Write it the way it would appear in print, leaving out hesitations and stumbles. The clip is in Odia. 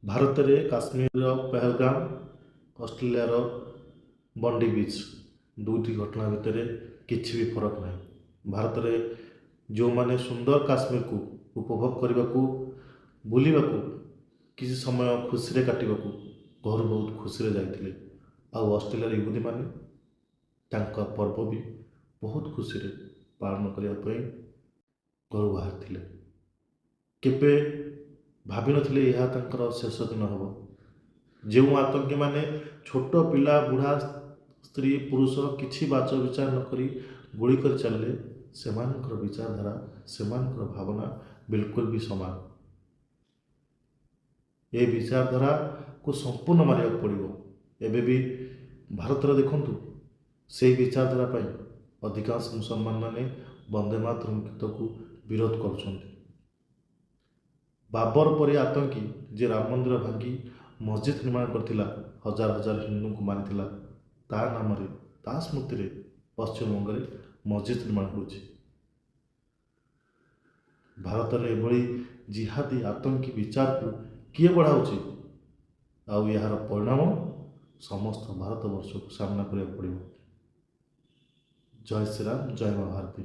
ଭାରତରେ କାଶ୍ମୀରର ପହଲଗାମ, ଅଷ୍ଟ୍ରେଲିଆର ବଣ୍ଡି ବିଚ୍, ଦୁଇଟି ଘଟଣା ଭିତରେ କିଛି ବି ଫରକ ନାହିଁ। ଭାରତରେ ଯେଉଁମାନେ ସୁନ୍ଦର କାଶ୍ମୀରକୁ ଉପଭୋଗ କରିବାକୁ, ବୁଲିବାକୁ, କିଛି ସମୟ ଖୁସିରେ କାଟିବାକୁ ଘରୁ ବହୁତ ଖୁସିରେ ଯାଇଥିଲେ, ଆଉ ଅଷ୍ଟ୍ରେଲିଆର ଇହୁଦୀମାନେ ତାଙ୍କ ପର୍ବ ବି ବହୁତ ଖୁସିରେ ପାଳନ କରିବା ପାଇଁ ଘରୁ ବାହାରିଥିଲେ। କେବେ ଭାବିନଥିଲେ ଏହା ତାଙ୍କର ଶେଷ ଦିନ ହେବ। ଯେଉଁ ଆତଙ୍କୀମାନେ ଛୋଟ ପିଲା, ବୁଢ଼ା, ସ୍ତ୍ରୀ, ପୁରୁଷ କିଛି ବାଛ ବିଚାର ନକରି ଗୁଳି କରି ଚାଲିଲେ, ସେମାନଙ୍କର ବିଚାରଧାରା, ସେମାନଙ୍କର ଭାବନା ବିଲକୁଲ ବି ସମାନ। ଏ ବିଚାରଧାରାକୁ ସମ୍ପୂର୍ଣ୍ଣ ମାରିବାକୁ ପଡ଼ିବ। ଏବେ ବି ଭାରତରେ ଦେଖନ୍ତୁ, ସେଇ ବିଚାରଧାରା ପାଇଁ ଅଧିକାଂଶ ମୁସଲମାନମାନେ ବନ୍ଦେ ମାତରମ୍ ଗୀତକୁ ବିରୋଧ କରୁଛନ୍ତି। ବାବର ପରି ଆତଙ୍କୀ, ଯିଏ ରାମ ମନ୍ଦିର ଭାଙ୍ଗି ମସଜିଦ୍ ନିର୍ମାଣ କରିଥିଲା, ହଜାର ହଜାର ହିନ୍ଦୁଙ୍କୁ ମାରିଥିଲା, ତା ନାମରେ, ତା ସ୍ମୃତିରେ ପଶ୍ଚିମବଙ୍ଗରେ ମସଜିଦ୍ ନିର୍ମାଣ ହେଉଛି। ଭାରତରେ ଏଭଳି ଜିହାଦୀ ଆତଙ୍କୀ ବିଚାରକୁ କିଏ ବଢ଼ାଉଛି? ଆଉ ଏହାର ପରିଣାମ ସମସ୍ତ ଭାରତବର୍ଷକୁ ସାମ୍ନା କରିବାକୁ ପଡ଼ିବ। ଜୟ ଶ୍ରୀରାମ, ଜୟ ମା ଭାରତୀ।